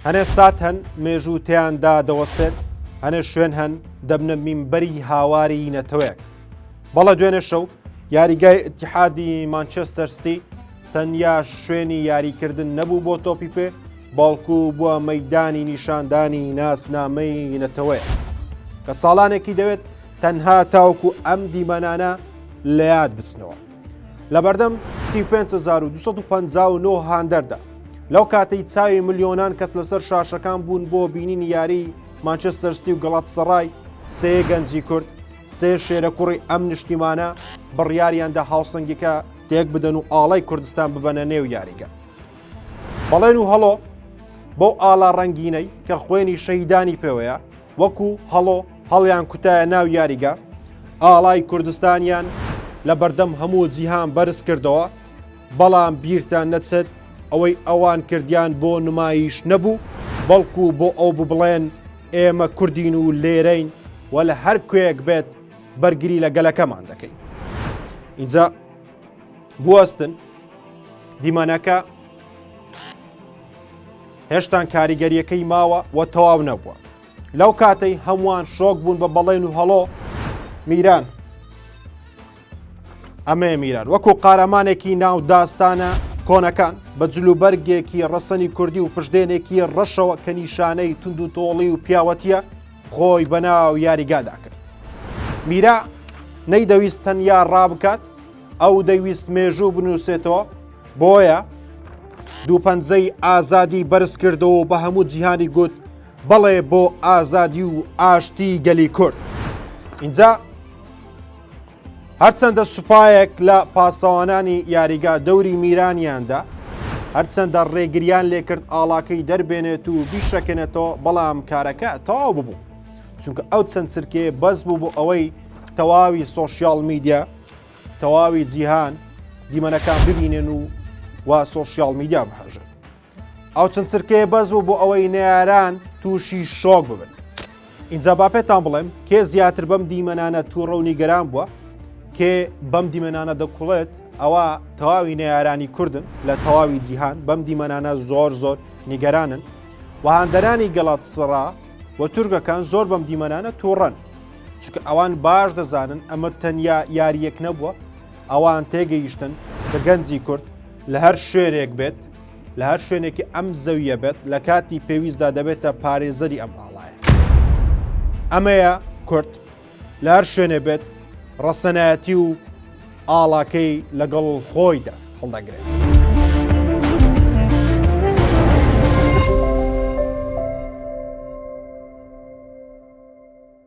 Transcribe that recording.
هەنێ سات هەن مێژوو تیاندا دەوەستێت، هەنێ شوێن هەن دەبنە مینبەری هاواری نەتەوەیەک. بەڵێ دوێنێ شەو یاریگای ئیتیحادی مانچێستەر ستی تەنیا شوێنی یاریکردن نەبوو بۆ تۆپی پێ، بەڵکو بووە مەیدانی نیشاندانی ناسنامەی نەتەوەیەک کە ساڵانێکی دەوێت تەنها تاوەکو ئەم دیمەنانە لە یاد بچنەوە. لەبەردەم 35259 هاندەردا لەو کاتەی چاوی ملیۆنان کەس لەسەر شاشەکان بوون بۆ بینینی یاری مانچستەر ستی و گەڵاتسەڕای سێ گەنجی کورد سێ شێرە کوڕی ئەم نیشتیمانە بڕیاریاندا هاوسەنگیکە تێک بدەن و ئاڵای کوردستان ببەنە نێو یاریگە بەڵێن و هەڵۆ بەو ئاڵا ڕەنگینەی کە خوێنی شەهیدانی پێوەیە وەکو هەڵۆ هەڵیان کوتایە ناو یاریگا، ئاڵای کوردستانیان لە بەردەم هەموو جیهان بەرز کردەوە، بەڵام بیرتان نەچێت ئەوەی ئەوان کردیان بۆ نمایش نەبوو، بەڵکو بۆ ئەو بوو بڵێن ئێمە کوردین و لێرەین و لە هەر کوێیەک بێت بەرگری لە گەلەکەمان دەکەین. ئینجا بوەستن دیمەنەکە هێشتان کاریگەریەکەی ماوە و تەواو نەبووە. لەو کاتەی هەمووان شۆک بوون بە بەڵێن و هەڵۆ میران ئەمەیە میران وەکو قارەمانێکی ناو داستانە کۆنەکان بە جلوبەرگێکی ڕەسەنی کوردی و پشدێنێکی ڕەشەوە کە نیشانەی تونند و تۆڵی و پیاوەتیە خۆی بەناو یاریگادا کرد میرا نەیدەویست تەنیا ڕابکات ئەو دەیویست مێژوو بنووسێتەوە بۆیە دوو پەنجەی ئازادی بەرز کردەوە و بە هەموو جیهانی گوت بەڵێ بۆ ئازادی و ئاشتی گەلی کورد. ئینجا هەرچەندە سوپایەک لە پاسەوانانی یاریگا دەوری میرانیاندا هەرچەندە ڕێگریان لێکرد ئاڵاکەی دەربێنێت و بیشەکەنێتەوە بەڵام کارەکە تەواو ببوو چونکە ئەو چەند چرکەیە بەس بوو بۆ ئەوەی تەواوی سۆشیال میدیا تەواوی جیهان دیمەنەکان ببینن و و سۆشیال میدیا بهەژن ئەو چەند چرکەیە بەس بوو بۆ ئەوەی نەیاران تووشی شۆک ببن ئینجا با پێتان بڵێم کێ زیاتر بەم دیمەنانە تووڕە و نیگەران بووە کێ بەم دیمەنانە دەکوڵێت ئەوە تەواوی نەیارانی کوردن لە تەواوی جیهان بەم دیمەنانە زۆر زۆر نیگەرانن و هاندەرانی گەڵات سڕا و تورکەکان زۆر بەم دیمەنانە تووڕەن چونکە ئەوان باش دەزانن ئەمە تەنیا یاریەک نەبووە ئەوان تێگەیشتن کە گەنجی کورد لە هەر شوێنێک بێت لە هەر شوێنێکی ئەم زەویە بێت لە کاتی پێویستدا دەبێتە پارێزەری ئەم ئاڵایە ئەمەیە کورد لە هەر شوێنێ بێت ڕەسەنایەتی و ئاڵاکەی لەگەڵ خۆیدا هەڵدەگرێت.